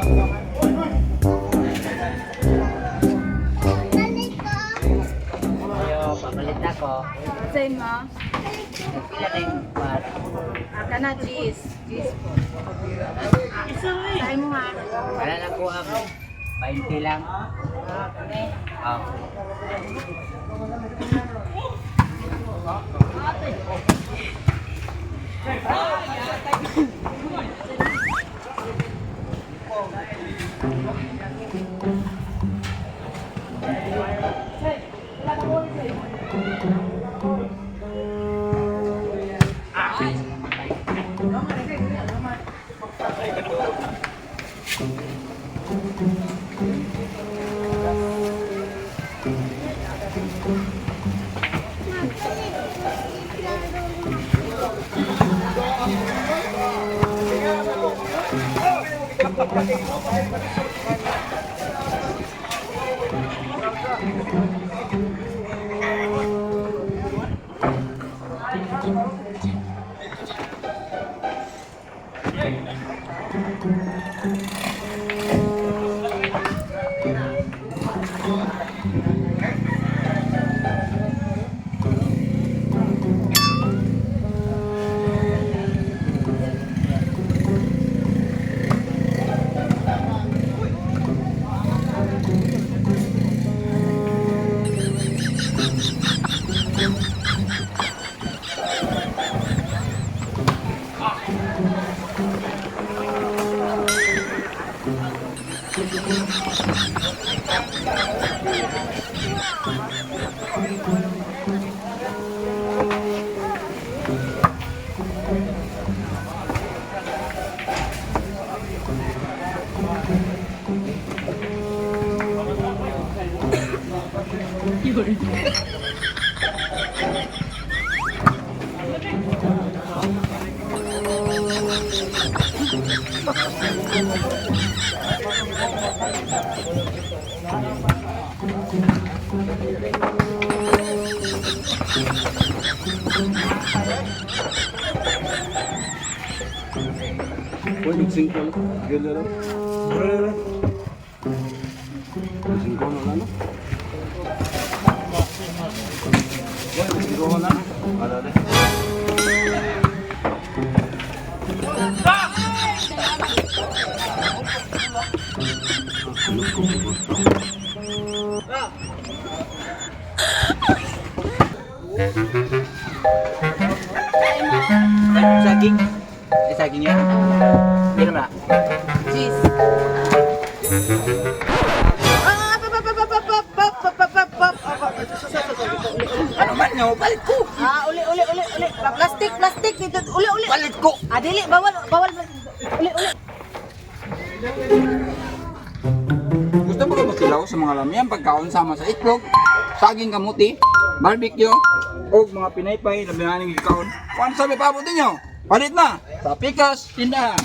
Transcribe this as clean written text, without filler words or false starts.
Ayo, papalit ako. Sa'yo mo? Pila na yung bar. Ah, kana, cheese. Cheese po. Sa'yo mo ha. Wala lang ko ako. 20 lang. Ah, kani. Oh. Uy, nagsingko na. Gila lang. Nagsingko na lang, no? Uy, nagsingko na. Ano na? Saging. Eh, saging yan. Pila ba? Cheese. Ah, pa, pa, pa, pa, pa, pa, pa, pa, pa, pa, pa, pa. Ano man nyo? Palit ko! Ah, uli, uli, uli, uli. Ah, plastic, plastic. Dito, uli, uli. Palit ko! Ah, dili, bawal, bawal. Uli, uli. Gusto mo ba kilaw sa mga lamiang pagkaon sama sa itlog, saging kamuti, barbecue, o mga pinaypay na binaning ikaon? Kung ano sabi paabot ninyo? Palit na! Sa Pikas, tindahan!